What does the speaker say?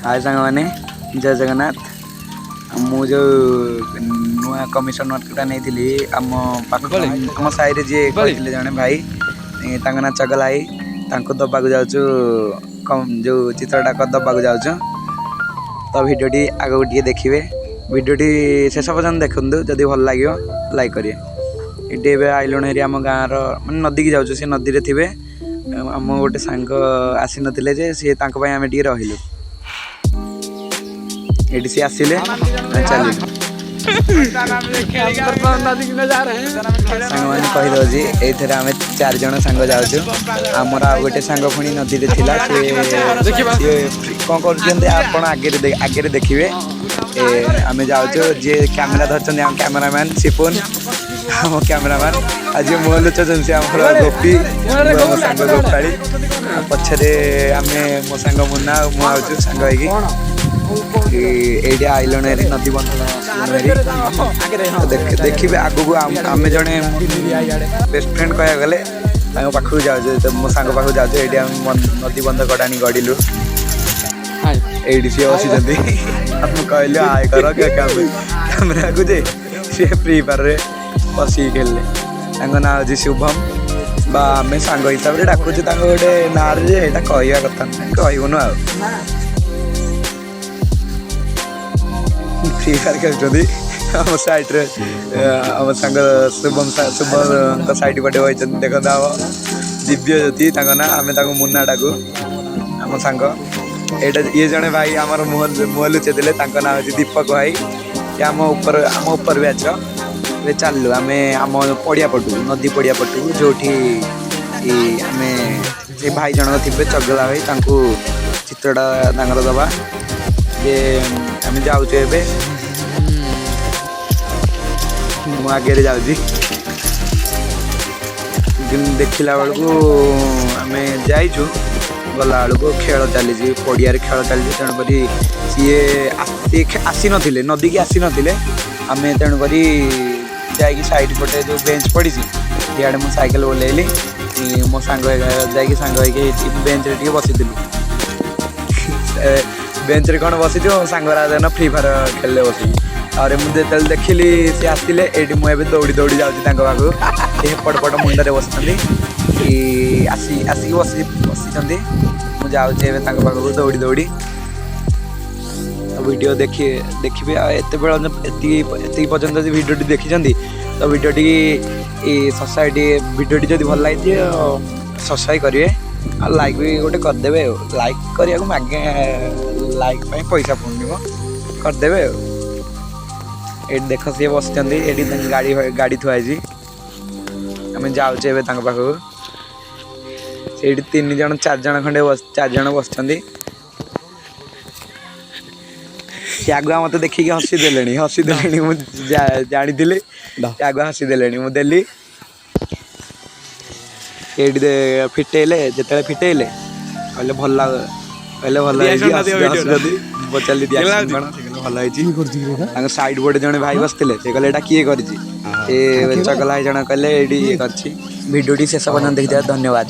ହାଏ ସାଙ୍ଗମାନେ, ଜୟ ଜଗନ୍ନାଥ। ମୁଁ ଯେଉଁ ନୂଆ କମିଶନ ୱାର୍କଟା ନେଇଥିଲି, ଆମ ପାଖ ଆମ ସାହିରେ ଯିଏ କହିଥିଲେ ଜଣେ ଭାଇ, ତାଙ୍କ ନାଁ ଚଗଲା ଭାଇ, ତାଙ୍କୁ ଦେବାକୁ ଯାଉଛୁ। ଯେଉଁ ଚିତ୍ରଟା ଦେବାକୁ ଯାଉଛୁ, ତ ଭିଡ଼ିଓଟି ଆଗକୁ ଟିକେ ଦେଖିବେ। ଭିଡ଼ିଓଟି ଶେଷ ପର୍ଯ୍ୟନ୍ତ ଦେଖନ୍ତୁ, ଯଦି ଭଲ ଲାଗିବ ଲାଇକ୍ କରିବେ। ଏଠି ଏବେ ଆଇଲୁଣି ହେରି ଆମ ଗାଁର ମାନେ ନଦୀକି ଯାଉଛୁ। ସେ ନଦୀରେ ଥିବେ। ଆମ ଗୋଟେ ସାଙ୍ଗ ଆସିନଥିଲେ ଯେ, ସିଏ ତାଙ୍କ ପାଇଁ ଆମେ ଟିକେ ରହିଲୁ ଏଠି। ସିଏ ଆସିଲେ ଆମେ ଚାଲିଲୁ। ସାଙ୍ଗମାନେ, କହିଦେଉଛି, ଏଇଥିରେ ଆମେ ଚାରି ଜଣ ସାଙ୍ଗ ଯାଉଛୁ। ଆମର ଆଉ ଗୋଟେ ସାଙ୍ଗ ପୁଣି ନଦୀରେ ଥିଲା। ସିଏ କ'ଣ କରୁଛନ୍ତି ଆପଣ ଆଗରେ ଦେଖିବେ। ଆମେ ଯାଉଛୁ। ଯିଏ କ୍ୟାମେରା ଧରିଛନ୍ତି, ଆମ କ୍ୟାମେରାମ୍ୟାନ୍ ସିପୁନ, ଆମ କ୍ୟାମେରାମ୍ୟାନ୍। ଆଉ ଯିଏ ମୁହଁ ଲୁଚଉଛନ୍ତି, ସେ ଆମର ଗୋପୀ, ମୋ ସାଙ୍ଗ ଗୋପାଳି। ଆଉ ପଛରେ ଆମେ, ମୋ ସାଙ୍ଗ ମୁନା ଆଉ ମୁଁ ଆଉଛୁ ସାଙ୍ଗ ହେଇକି। ଏଇଠି ଆଇଲଣି ହେରି, ନଦୀ ବନ୍ଧ ଆସିଲୁଣି ହେରି। ଦେଖିବେ ଆଗକୁ, ଆମେ ଜଣେ ବେଷ୍ଟ ଫ୍ରେଣ୍ଡ କହିବାକୁ ଗଲେ, ତାଙ୍କ ପାଖକୁ ଯାଉଛୁ, ମୋ ସାଙ୍ଗ ପାଖକୁ ଯାଉଛୁ। ଏଇଠି ଆମେ ନଦୀ ବନ୍ଧ କଡ଼ାଣି ଗଡ଼ିଲୁ। ଏଇଠି ସିଏ ବସିଛନ୍ତି। ମୁଁ କହିଲି ହାଏ କର କ୍ୟାମେରାକୁ ଯେ, ସିଏ ଫ୍ରି ଫାୟାରରେ ବସିକି ଖେଳିଲେ। ତାଙ୍କ ନାଁ ହେଉଛି ଶୁଭମ, ବା ଆମେ ସାଙ୍ଗ ହିସାବରେ ଡାକୁଛୁ ତାଙ୍କ ଗୋଟେ ନାଁରେ ଯେ, ଏଇଟା କହିବା କଥା ନୁହେଁ, କହିବୁନୁ। ଆଉ ଫ୍ରି ଫାୟାର ଖେଳୁଛନ୍ତି। ଆମ ସାଇଡ଼୍ରେ ଆମ ସାଙ୍ଗ ଶୁଭମ, ଶୁଭମଙ୍କ ସାଇଡ଼୍ ପଟେ ବସିଛନ୍ତି। ଦେଖନ୍ତୁ, ଆମ ଦିବ୍ୟ ଜ୍ୟୋତି ତାଙ୍କ ନାଁ, ଆମେ ତାଙ୍କୁ ମୁନା ଡାକୁ, ଆମ ସାଙ୍ଗ। ଏଇଟା ଇଏ ଜଣେ ଭାଇ ଆମର ମୁହଁ ଲୁଚେଇଥିଲେ, ତାଙ୍କ ନାଁ ହେଉଛି ଦୀପକ ଭାଇ। ସେ ଆମ ଉପର ବ୍ୟାଚ୍ର। ଏବେ ଚାଲିଲୁ ଆମେ ଆମ ପଡ଼ିଆ ପଟକୁ, ନଦୀ ପଡ଼ିଆ ପଟକୁ, ଯେଉଁଠି ଆମେ ସେ ଭାଇ ଜଣକ ଥିବେ, ଚଗଲା ଭାଇ, ତାଙ୍କୁ ଚିତ୍ରଟା ତାଙ୍କର ଦେବା ଯେ। ଆମେ ଯାଉଛୁ ଏବେ, ମୁଁ ଆଗରେ ଯାଉଛି। ଦେଖିଲା ବେଳକୁ ଆମେ ଯାଇଛୁ, ଗଲା ବେଳକୁ ଖେଳ ଚାଲିଛି, ପଡ଼ିଆରେ ଖେଳ ଚାଲିଛି। ତେଣୁକରି ସିଏ ଆସିନଥିଲେ, ନଦୀକି ଆସିନଥିଲେ। ଆମେ ତେଣୁକରି ଯାଇକି ସାଇଡ଼୍ ପଟେ ଯେଉଁ ବେଞ୍ଚ ପଡ଼ିଛି, ସିଆଡ଼େ ମୁଁ ସାଇକେଲ ଓହ୍ଲେଇଲି। ମୋ ସାଙ୍ଗ ଯାଇକି ସାଙ୍ଗ ହେଇକି ବେଞ୍ଚରେ ଟିକେ ବସିଥିଲୁ। ବେଞ୍ଚରେ କ'ଣ ବସିଛୁ, ମୋ ସାଙ୍ଗରା ଦିନ ଫ୍ରି ଫାୟାର ଖେଳିଲେ ବସିକି। ତାପରେ ମୁଁ ଯେତେବେଳେ ଦେଖିଲି ସେ ଆସିଲେ, ଏଇଠି ମୁଁ ଏବେ ଦୌଡ଼ି ଦୌଡ଼ି ଯାଉଛି ତାଙ୍କ ପାଖକୁ। ସେ ଏପଟ ପଟ ମୁଣ୍ଡରେ ବସିଛନ୍ତି, ଆସିକି ବସିଛନ୍ତି। ମୁଁ ଯାଉଛି ଏବେ ତାଙ୍କ ପାଖକୁ ଦୌଡ଼ି ଦୌଡ଼ି। ଭିଡ଼ିଓ ଦେଖିବେ। ଆଉ ଏତେବେଳେ ଏତିକି ପର୍ଯ୍ୟନ୍ତ ଯଦି ଭିଡ଼ିଓଟି ଦେଖିଛନ୍ତି, ତ ଭିଡ଼ିଓଟି ସବସ୍କ୍ରାଇବ୍, ଭିଡ଼ିଓଟି ଯଦି ଭଲ ଲାଗିଛି ସବସ୍କ୍ରାଇବ୍ କରିବେ ଆଉ ଲାଇକ୍ ବି ଗୋଟେ କରିଦେବେ। ଆଉ ଲାଇକ୍ କରିବାକୁ ମାଗେ, ଲାଇକ୍ ପାଇଁ ପଇସା ପଡ଼ୁନି ମ, କରିଦେବେ। ଆଉ ଏଇଠି ଦେଖ, ସିଏ ବସିଛନ୍ତି ଏଇଠି, ଗାଡ଼ି ଥୁଆ ହେଇଛି। ଆମେ ଯାଉଛୁ ଏବେ ତାଙ୍କ ପାଖକୁ। ସେଇଠି ତିନି ଜଣ ଚାରି ଜଣ ଖଣ୍ଡେ, ଚାରି ଜଣ ବସିଛନ୍ତି। ସେ ଆଗୁଆ ମୋତେ ଦେଖିକି ହସି ଦେଲେଣି। ମୁଁ ଜାଣିଥିଲି, ସେ ଆଗୁଆ ହସି ଦେଲେଣି। ମୁଁ ଦେଲି ଏଇଠି, ଫିଟେଇଲେ। ଯେତେବେଳେ ଫିଟେଇଲେ କହିଲେ ଭଲ ହେଇଛି। ହସୁଛନ୍ତି। ପଚାରିଲି ରିଆକ୍ସନ୍ କ'ଣ, ସେ କହିଲେ ଭଲ ହେଇଛି। ତାଙ୍କ ସାଇଡ୍ ପଟେ ଜଣେ ଭାଇ ବସିଥିଲେ, ସେ କହିଲେ ଏଇଟା କିଏ କରିଛି? ସେ ଚଗଲା ଭାଇ ଜଣେ କହିଲେ ଏଇଠି ଇଏ କରିଛି। ଭିଡ଼ିଓଟି ଶେଷ ପର୍ଯ୍ୟନ୍ତ ଦେଖିଥିବା ଧନ୍ୟବାଦ।